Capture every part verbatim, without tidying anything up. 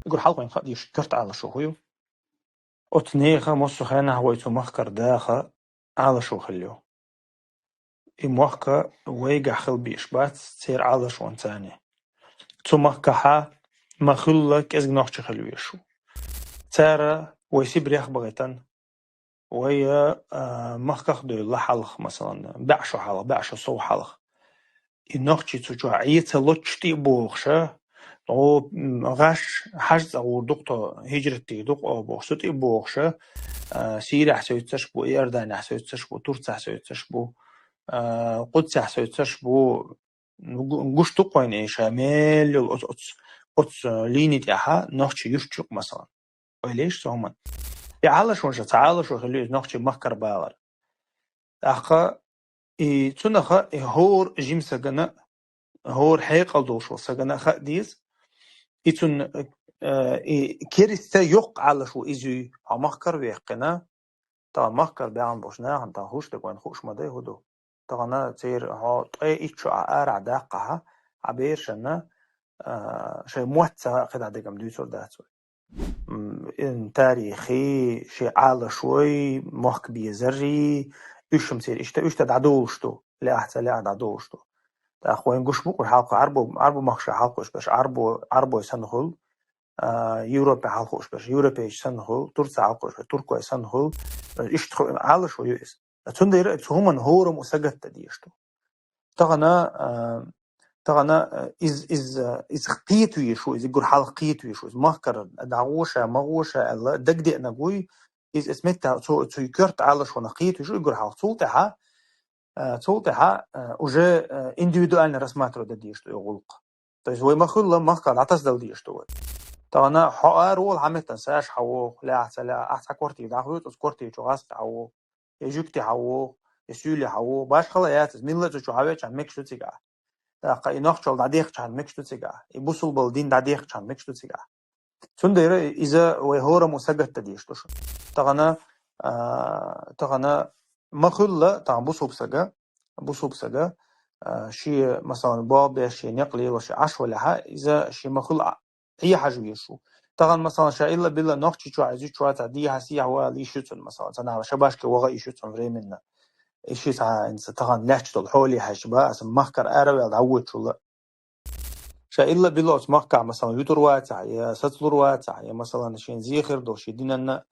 Игур хьалха вайна хаа дезаш коьрта Ӏалашо хӀу ю? Оцу нехан массо а хенахь вай цу махкара даха Ӏалашо хилла ю. И мохк вайгахь хила безаш бац, церан Ӏалашонца царна. Цу махкахь ма-хуьллу кӀезиг нохчи хила везаш ву. Цара вай Сибрех бахийтина, вай, а, махках а девлла хьалха, масалан, бӀе шо хьалха, бӀе шо сов хьалха. И нохчий цу чохь Ӏе ца лоцуш тӀе а богӀуш, о, м, гӀаш, хьажа цӀа гӀур ду-кх тхо, хӀижрат дийр ду-кх оха бохуш, цу тӀе а богӀуш, а, Сирехь соьцуш бу, Иорданехь соьцуш бу, Турцехь соьцуш бу, а, Къудсехь соьцуш бу, гу-, гуш ду-кх вайна и ша мел йолу оцу, оцу, оцу лини тӀехь нохчий юьсучу юкъа, масалан. Ойла еш цу хӀуманна. И Ӏалашо ша, цхьа Ӏалашо хила веза нохчий махкара бахар. ТӀаккха и цунах и хӀора жима сагана, хӀора хьекъал долуш волу сагана хаа деза. И цунна, э, и кериста йоккха Ӏалашо иза юй, хьо махкара ваьккхина, тахана махкара баьхна болчу нахана тахана хӀуш дерг вайна хууш ма дай хӀун ду. Тахана церан хьо ткъе итт шо Ӏа арахь даккхахь, Ӏа берашна, а, шайн мотт ца хаьа кхидӀа дерг-м дуьйцур дац вай. М, ин тарихи, шен Ӏалашой, мохк безари, уьш-м церан иштта, иштта дӀадолуш ду, лаахь ца лаахь дӀадолуш ду. ТӀаккха вайн гуш бу-кх хьалха Ӏарбо, Ӏарбо махкаша хьалха уьш берш, Ӏарбо, Ӏарбой санна хуьлу, а, Европе хьалха уьш берш, европейчу санна хуьлу, Турца хьалха уьш берш, туркой санна хуьлу, иштта ху-, Ӏалашо ю иза. Цундела цу хӀуманна хӀораммо сагатдан дезаш ду. Тахана, а, тахана, а, из, из, а, из кхета везаш ву, из игур хьалха кхета везаш ву, из махкара дӀагӀо ша, ма гӀо ша аьлла, дагадеанарг вуй, из, из меттехь цо, цуьнан коьрта Ӏалашонах кхета везаш ву, игур хьалха. Цул тӀаьхьа, а, цул тӀаьхьа, а, уже, а, индивидуально рассматривать дан дезаш ду и гӀуллакх. То есть вай ма-хуьллу махках дӀатасадала дезаш ду вай. Тахана хьо ара волу хьан меттана, Саша хьан вогӀу, лаахь ца лаахь, ахь цхьа квартира дӀахоьцу, оцу квартирачу гӀазкхи хьан вогӀу. Я жуьгти хьан вогӀу, я суьйли хьан вогӀу. Башхала яц иза, милла а цу чу хьан веача хьан мегаш ду цигахь. ТӀаккха и нохчалла дӀадехча хьан мегаш ду цигахь. И бусулбалла дин дӀадехча хьан мегаш ду цигахь. Цундела иза вай хӀораммо сагатдан дезаш ду шу. Тахана, а, тахана ма-хуьллу, тахана бусулба сага, бусулба сага, а, шен, масалан, бобеш, шен некъ лелош, шен Ӏаш валехьа, иза шен ма-хуьллу а, Ӏехьажа везаш ву. Тахана, масалан, ша илла-билла нохчи чохь, иза чохь цхьа дехьа-сехьа вала йиш ю цунна, масалан, ца наха шабашке ваха йиш ю цунна временно. И ши цхьа, хӀинца тахана лаьтташ долу хьоле хьаьжча бан, аса махкара араваьлла дӀавоьдучул а. Ша илла-билла оцу махкахь, масалан, вуьтур вацахь, я сацалур вацахь, я, масалан, шен зехир долуш, шен динанна,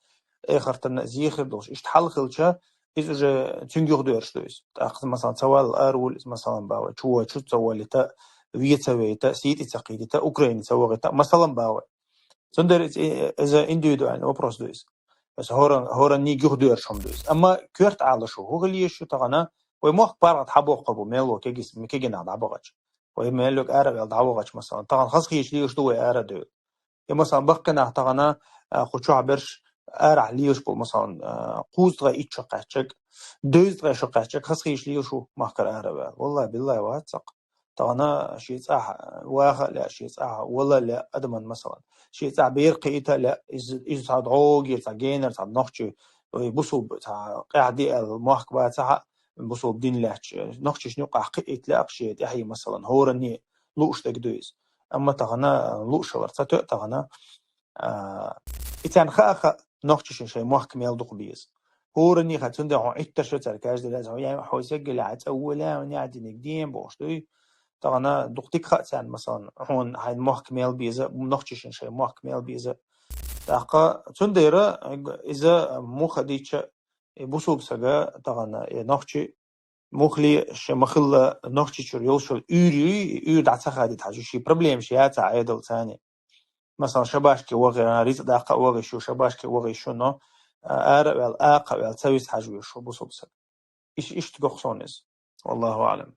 эхартанна зехир долуш, иштта хьал хилча, иза уже цуьнга юхадоьрзуш ду иза. ТӀаккха, масалан, ца валла ара вуьллу иза, масалан, бан вай, чу вай, чу ца воллийта, вен ца вейта, сий тӀе ца кхийдийта, Украине ца вахийта, масалан, бан вай. Цундела иза, иза индивидуальный вопрос ду иза. Иза хӀора-, хӀоранниг юхадоьрзуш хӀума ду иза. Амма коьрта Ӏалашо хӀун хила езаш ю тахана, вай мохк паргӀат хьан боккхур бу, мел ву кегис-, кегий нах дӀабахача. Вай мел верг араваьлла дӀавахача, масалан, тахана хазахеташ лелаш ду вай ара а девлла. Я, масалан, баккхий нах тахана, а, кху чохь берш арахь лелаш болу, масалан, а, кхузткъе итт шо кхаьчнарг, дезткъе шо кхаьчнарг хазахеташ лелаш ву махкара араваьлла. Валлахи, биллахи, вац цхьаккха. Тахана шен цӀахь ваха а лаьа, шен цӀахь вала а лаьа адаман, масалан. Шен цӀахь бер кхиийта а лаьа, иза, иза цхьа дӀогера, цхьа генара, цхьа нохчи, вай бусулба, цхьа къаьхьа де аьлла мохк бацахь а, бусулба дин лаьтташ, нохчашна юкъахь кхиийта лаьа шен тӀаьхье, масалан, хӀоранне лууш дерг ду иза. Амма тахана лууш хилар ца тоьа тахана, а, и царна хаа-хаа нохчашна шайн мохк мел дукха беза. ХӀоранне хаа, цундела хьуна иттар шо цара каждый раз, хьо ян хьо сергелехь цӀа волаьа, нядиниг ден бохуш дуй. Тахана дукха дика хаьа царна, масалан, хьуна хьайн мохк мел беза, нохчашна шайн мохк мел беза. ТӀаккха цундела иза муха дича, и бусулба сага тахана, и нохчи мухли шен ма-хилла нохчи чуьра йолуш йолу уьйр юй, и уьйр дӀа ца хадийта хьажа, ши проблемаш яцахь Ӏедал царна. Масалан, шабашке вахийна, рицкъ даккха а вахийш ю, шабашке вахийш ю, но, а, ара а ваьлла, акха а ваьлла, ца виса хьажа везаш ву бусулба саг. Иш-, иштта го-кх суна иза. Валлаху аълам.